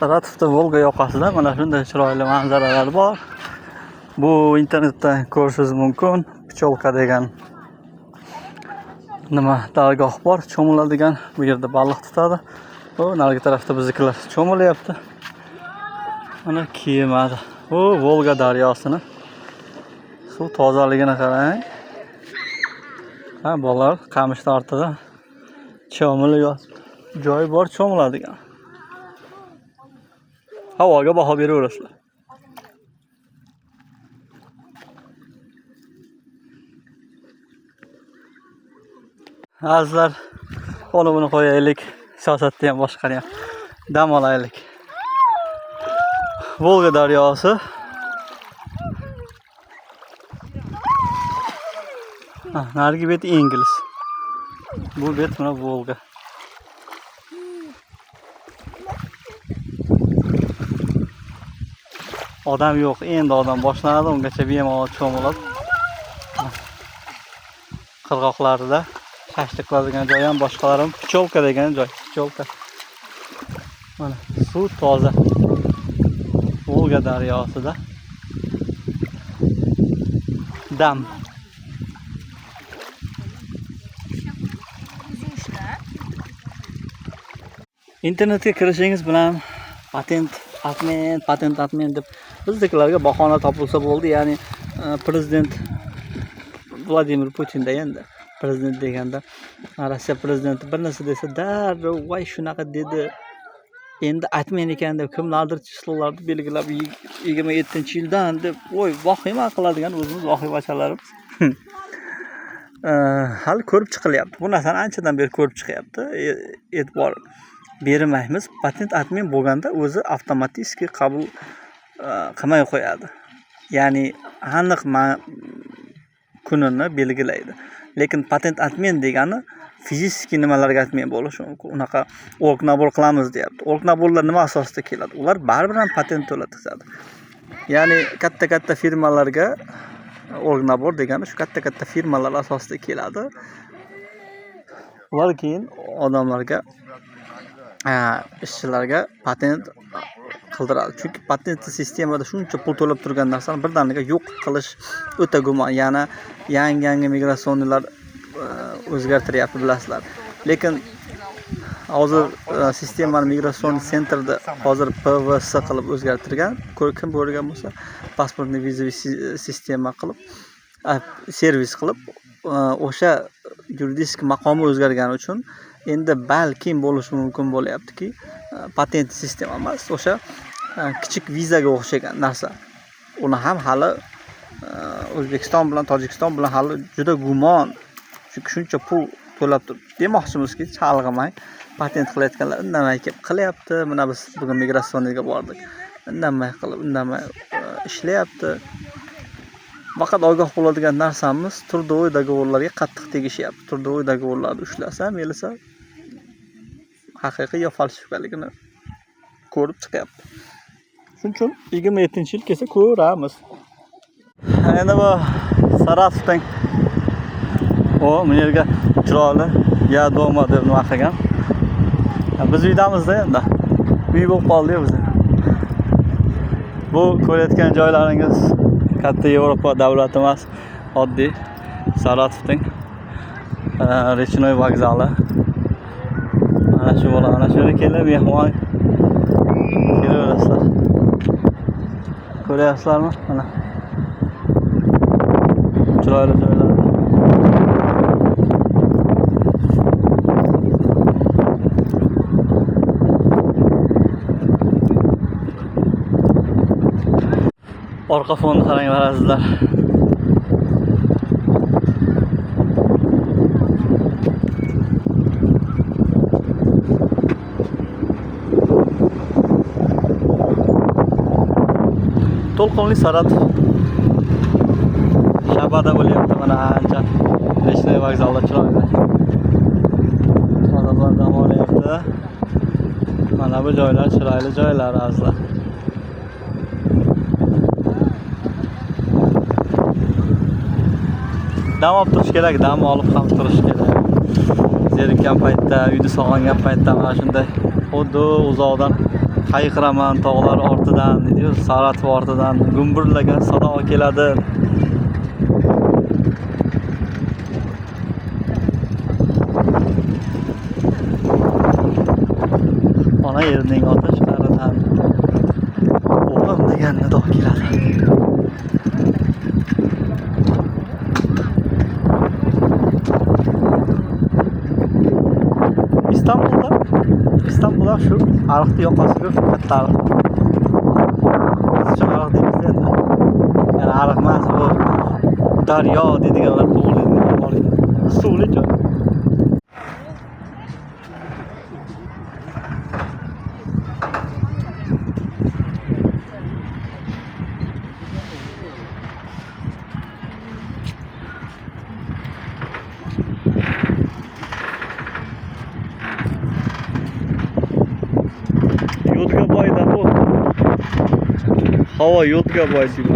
Saratovda Volga yoqasida mana shunday chiroyli manzaralar bor. Bu internetdan ko'rishingiz mumkin. Pcholka degan nima dargoh bor, cho'miladigan. Bu yerda baliq tutadi. Bu narigi tarafda biznikilar cho'milyapti. Mana kemada. Bu Volga daryosini suv tozaligini qarang. Ha, bolalar qamishni ortida cho'milib yotibdi. Joyi bor cho'miladigan. Havoga baho beraverasizlar. Azizlar, uni buni qo'yaylik. Siyosatni ham boshqani ham dam olaylik. Volga daryosi. Ha, narigi beti Ingliz. Bu bet mana Volga. Odam yo'q, endi odam boshlanadi, ungacha bemalol cho'milib. Qirg'oqlarida shashlik qiladigan joy ham boshqalar ham Pcholka degan joy, Pcholka. Mana suv toza. Volga daryosida dam. Internetga kirishingiz bilan patent admin, patent admin deb biznikilarga bahona topilsa bo'ldi. Ya'ni prezident Vladimir Putinda endi prezident deganda Rossiya prezidenti bir narsa desa darrov voy shunaqa dedi. Endi admin ekan deb kimlardir chislolarni belgilab 27-yildan deb voy vahima qiladigan o'zimiz vahimachalarimiz. Hali ko'rib chiqilyapti. Bu narsani anchadan beri ko'rib chiqyapti. E'tibor bermaymiz. Patent admin bo'lganda o'zi avtomatik qabul qilmay qo'yadi. Ya'ni aniq kunini belgilaydi. Lekin patent admin degani fizik nimalarga admin bo'lishi mumkin. Unaqa org nabor qilamiz deyapti. Org naborlar nima asosida keladi? Ular baribir ham patent to'latadi. Ya'ni katta-katta firmalarga org nabor degani shu katta-katta firmalar asosida keladi. Ular keyin odamlarga, ishchilarga patent qildiradi. Chunki patent sistemada shuncha pul to'lab turgan narsani birdaniga yo'q qilish o'ta gumon. Yana yangi-yangi migratsionlar o'zgartiryapti, bilasizlar. Lekin hozir sistemani migratsion sentrda hozir PVS qilib o'zgartirgan. Kim ko'rgan bo'lsa, pasportni vizaviy sistema qilib, servis qilib, o'sha yuridik maqomi o'zgargani uchun endi balkim bo'lishi mumkin bo'lyaptiki, patent sistema emas, o'sha kichik vizaga o'xshagan narsa. Uni ham hali O'zbekiston bilan Tojikiston bilan hali juda gumon. Chunki shuncha pul to'lab turib, demoqchimizki, chalg'imay patent qilayotganlar indamay kelib qilyapti. Mana biz bugun migratsioniga bordik. Indamay qilib, indamay ishlayapti. Faqat ogoh bo'ladigan narsamiz трудовой договорlarga qattiq tegishyapti. Трудовой договорlarni ushlasa, melisa haqiqiy yo falsifikaligini ko'rib chiqyapti. Shuning uchun 27-yil kelsa ko'ramiz. Endi bu Saratovdan o bu yerga chiroyli ya doma deb nima qilgan. Biz uydamizda endi. Uy bo'lib qoldi bizda. Bu ko'rayotgan joylaringiz katta Yevropa davlati emas, oddiy Saratovning Rechnoy vokzali. Mana shu bola, mana shu yerga kelib mehmon kelaverasizlar. Ko'ryapsizlarmi? Mana chiroyli joylar. Orqa fonni qaranglar azizlar. To'lqinli Saratov shabada bo'lyapti mana ancha. Rechnoy vokzalda chiroyli. Odamlar dam olyapti. Mana bu joylar chiroyli joylar azizlar. Dam olib turish kerak, dam olib ham turish kerak. Zerikkan paytda, uyni sog'ingan paytda mana shunday xuddi uzoqdan hayqiraman tog'lar ortidan, deydi-yu, Saratov ortidan gumburlagan sado keladi. Ona yerning otish qaridan o'g'lim degan nido keladi. İstanbul'da şu ariqni yoqasiga shu katta ariq. Biz shu ariq deymiz endi. Ya'ni ariq emas, bu daryo deydiganlar to'g'ri bor. Suvli joy. Yodga boyda bu. Havo yodga boy deydi.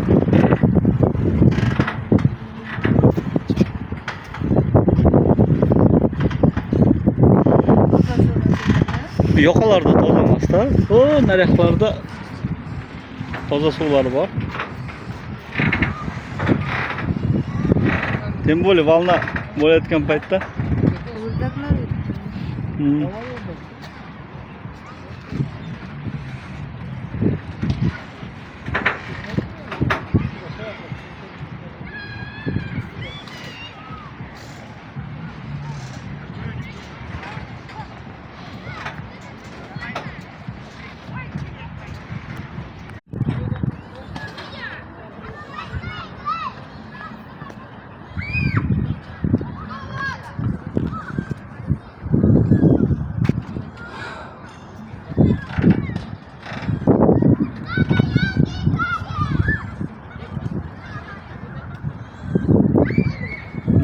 Yoqalarda toza emasda. O naryoqlarda toza suvlar bor. Тем более волна bo'layotgan paytda.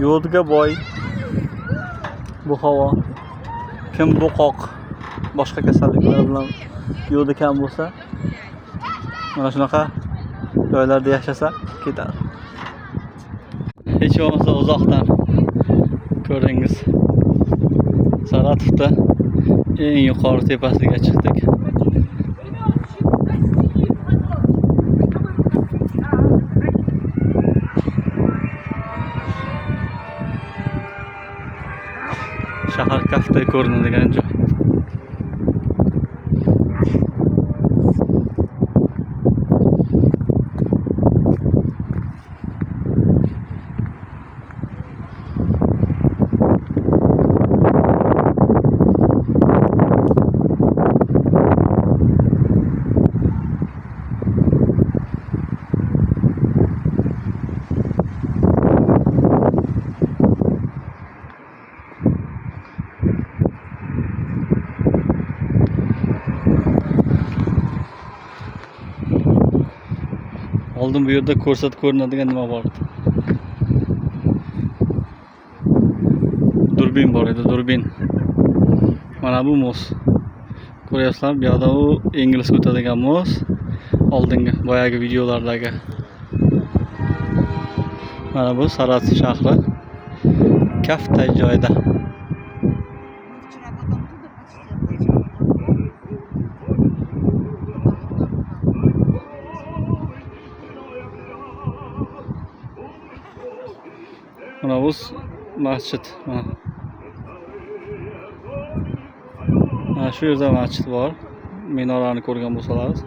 Yodga boy bu havo. Kim bo'qoq, boshqa kasalliklar bilan yodi kam bo'lsa, mana shunaqa joylarda yashasa ketadi. Hech bo'lmasa uzoqdan ko'ringiz. Saratovda eng yuqori tepasiga chiqdik. Shahar kaftday ko'rinadigan joy. Oldin bu yerda ko'rsat ko'rinadigan nima bor edi? Durbin bor edi, durbin. Mana bu most. Ko'ryapsizlar, bu yoqda u ingliz o'tadigan most. Oldingi boyagi videolardagi. Mana bu Saratov shahri. Kaftay joyda. Mana bu masjid. Mana shu yerda masjid bor. Minorani ko'rgan bo'lsalaringiz.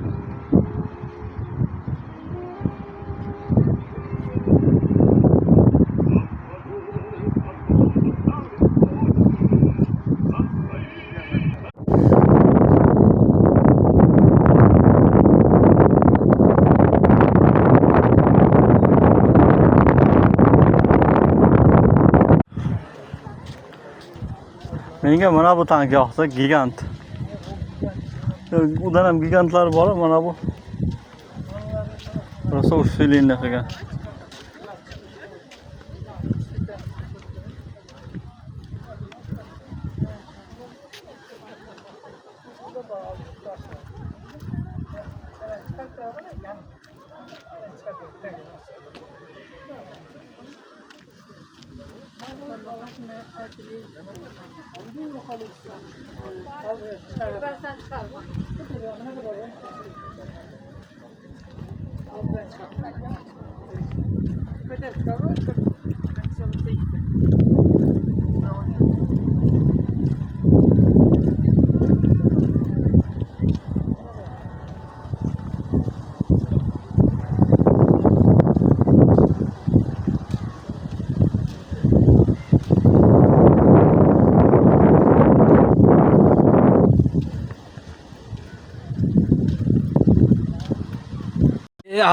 Menga mana bu tank yoqdi, gigant. Udan ham gigantlar bor, mana bu. Rosa usulini qilgan.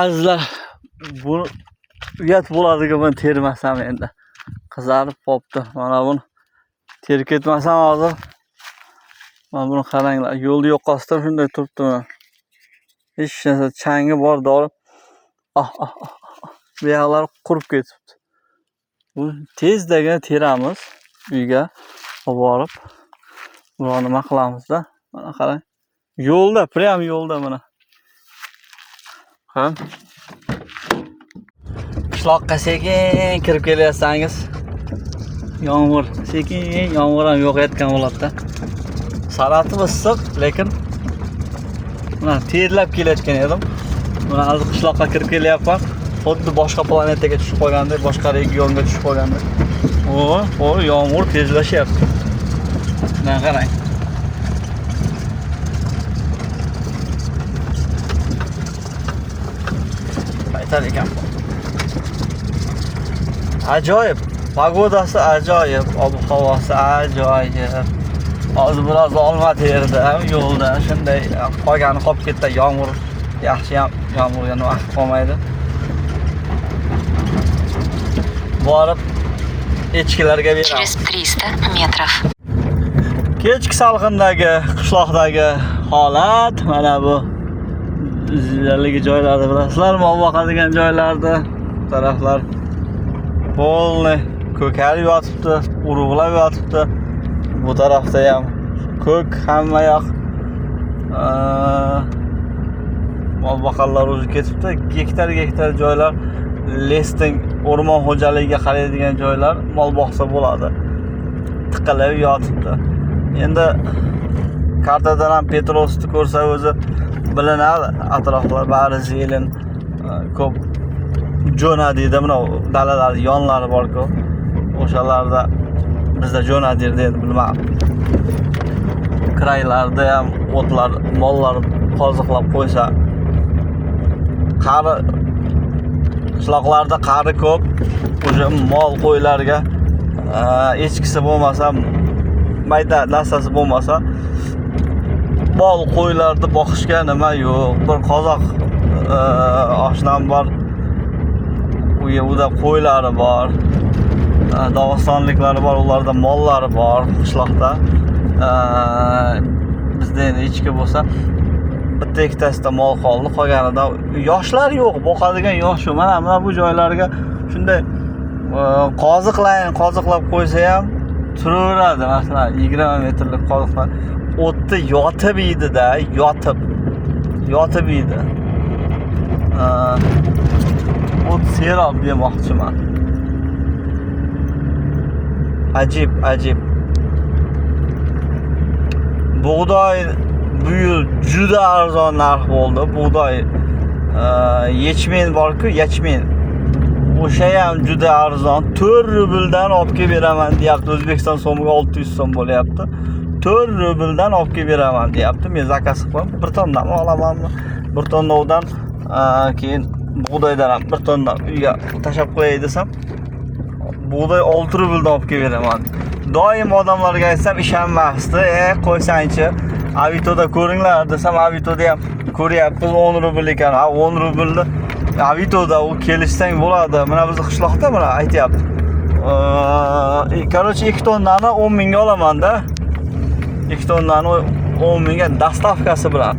Azizlar, buni uyat bo'ladi buni termasam endi. Qizarib qopti. Mana buni terib ketmasam hozir. Mana buni qaranglar, yo'lni yoqasida shunday turibdi mana. Hech narsa changi bor, dori. Ah ah ah. Bu yoqlar qurib ketibdi. Bu tezdagina teramiz uyga olib borib. Buni nima qilamizda? Mana qarang. Yo'lda, prям yo'lda mana. Ha? Qishloqqa sekin kirib kelyapsangiz, yomg'ir, sekin yomg'ir ham yo'qayotgan bo'ladi-da. Saratim issiq, lekin mana terlab kelayotgan edim. Mana hozir qishloqqa kirib kelyapman. Xuddi boshqa planetaga tushib qolgandek, boshqa regionga tushib qolgandek. O, yomg'ir tezlashyapti. Mana qarang. Aytar ekan. Ajoyib, pagodasi ajoyib, ob-havosi ajoyib. Hozir biroz olma terdim yo'lda, shunday qolgani qolib ketdi. Yomg'ir yaxshi ham yomg'irga vaqt qolmaydi. Borib echkilarga beramiz. Через 300 метров. Kechki salqindagi qishloqdagi holat mana bu. Haligi joylarni bilasizlar, mol boqadigan joylarda taraflar polni ko'karib yotibdi, urug'lab yotibdi. Bu tarafda ham ko'k hamma yoq. Mol boqanlar o'zi ketibdi. Gektar-gektar joylar lesting o'rmon xo'jaligiga qaraydigan joylar mol boqsa bo'ladi. Tiqilib yotibdi. Endi kartadan ham Petrovskni ko'rsa o'zi bilinadi, atroflar bari zelen, ko'p jo'na deydi, mana dalalar yonlari bor-ku. O'shalarda bizda jo'na deydi, endi bilmadim. Kraylarda ham o'tlar, mollar qoziqlab qo'ysa, qari qishloqlarda qari ko'p, o'sha mol qo'ylarga echkisi bo'lmasa, mayda narsasi bo'lmasa, mol qo'ylarni boqishga nima yo'q. Bir qozoq oshnam bor. Uda qo'ylari bor. Dog'istonliklari bor, ularda mollari bor qishloqda. Bizda endi echki bo'lsa bitta ikkitasida mol qoldi, qolganida yoshlar yo'q, boqadigan yosh yo'q. Mana bu joylarga shunday qoziqlab qo'ysa ham turaveradi. Masalan, 20 metrlik qoziqlar o'tni yotib yeydi-da, yotib yeydi. O't serob demoqchiman. Ajib, ajib. Bug'doy bu yil juda arzon narx bo'ldi. Bug'doy, yechmen bor-ku, yachmen. O'sha ham juda arzon. 4 rubldan olib kelib beraman deyapti. O'zbekiston so'miga 600 so'm bo'lyapti. 4 rubldan olib kelib beraman deyapti. Men zakaz qilib, 1 tonnami olamanmi? 1 tonna udan, keyin bug'doydan ham 1 tonna uyga tashab qo'yay desam, bug'doy 6 rubldan olib kelib beraman. Doim odamlarga aytsam ishonmasdi. Qo'ysangchi, Avitoda ko'ringlar desam, Avitoda ham ko'ryapmiz 10 rubl ekan. Ha, 10 rublni Avitoda u kelishsang bo'ladi. Mana bizni qishloqda mana aytyapti. Короче, 2 tonnani 10 mingga olaman-da. 2 tonnani 10 mingga dastavkasi bilan.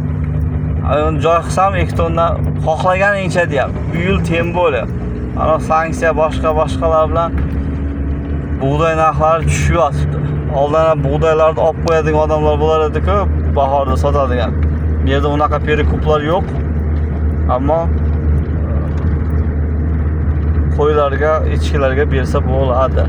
Joy qilsam 2 tonna xohlaganingcha deyapti. Bu yil tem bo'lyapti. Ana sanksiya boshqa-boshqalar bilan bug'doy narxlari tushib yotibdi. Oldin ham bug'doylarni olib qo'yadigan odamlar bo'lar edi-ku, bahorda sotadigan. Bu yerda unaqa perikuplar yo'q. Ammo qo'ylarga, echkilarga bersa bo'ladi.